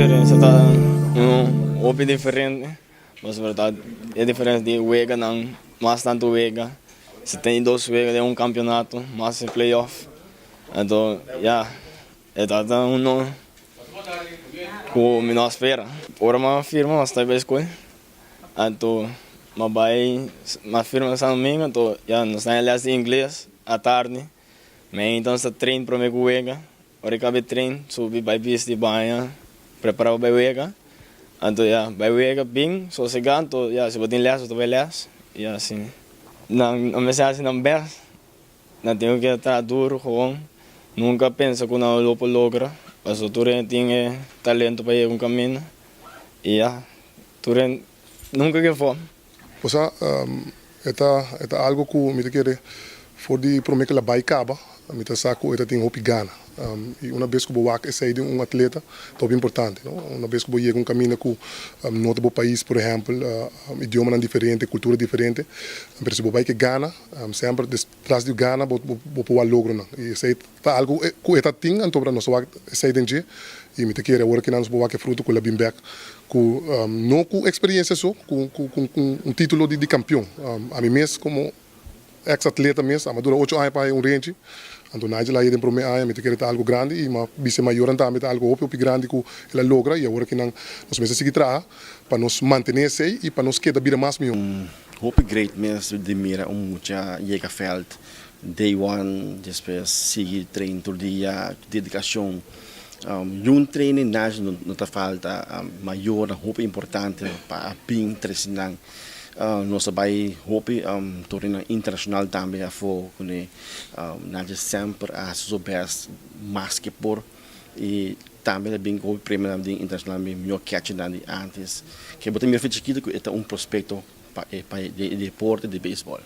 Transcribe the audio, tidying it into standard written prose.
Experiencia ta un hopi diferente, pasobra ta e diferencia di weganan, mas tanto wega, 72 wega den un campeonato, mas e playoff. Anto ya, e ta uno cu mi no a spera. Ora mi a firma mi a sta bay school, anto mi a bay, mi a firma San Domingo, anto ya nos ta les di ingles atardi, mi enton ta train prome cu wega. Ora e caba e train, subi bay bisti, baña, prepara pa bay wega. Anto ya, bay wega bin, sosega, anto ya, si bo tin les bo ta bay les, y asina. Nan a mester haci nan best, nan tin cu keda traha duro gewoon, nunca pensa cu nan lo por logra, pasobra tur hende tin e talento pa yega un caminda, y ya, tur hende nunca give up. Osea, e ta e ta algo ku mi ta kere for di promé ku el a bai kaba, mi ta sa ku e ta tin hopi gana. I una bes ku bo wak esei den un atleta ta hopi importante, no? Una bes ku bo yega un kaminda ku no ta bo pais, por ehèmpel, idiomanan diferente, kultura diferente, pero si bo bai ku e gana, semper tras di gana bo bo por wak logronan. I esei ta algo ku e ta tin, anto nos ta wak esei den dje i mi ta kere awor kinan nos por wak e fruto ku el a bin bèk ku no ku eksperiencia so, ku ku un titulo di kampion. Ami mes komo eks atleta mes, ami a dura ocho aña pa haña un renchi, anto Nigel a haña den prome aña, mi ta kere ta algo grandi i mi a bisa e mayornan tambe ta algo hopi hopi grandi ku el a logra i awor kinan nos mester sigui traha pa nos mantene esei i pa nos keda bira mas mihó. Hopi great mes di mira un mucha yega veld day one, despues sigui train tur dia, dedicacion. Yun training nashi no ta falta, mayornan hopi importante pa bin trece nan. Nos a bay hopi torneonan internacional tambe afo cune. Nashi semper a haci su best mas ke por y tambe ta bin cu hopi premionan den internacional mihor catchernan di antes. Ke bo ta mira for chikito cu e ta un prospecto pa e deporte di beisbol.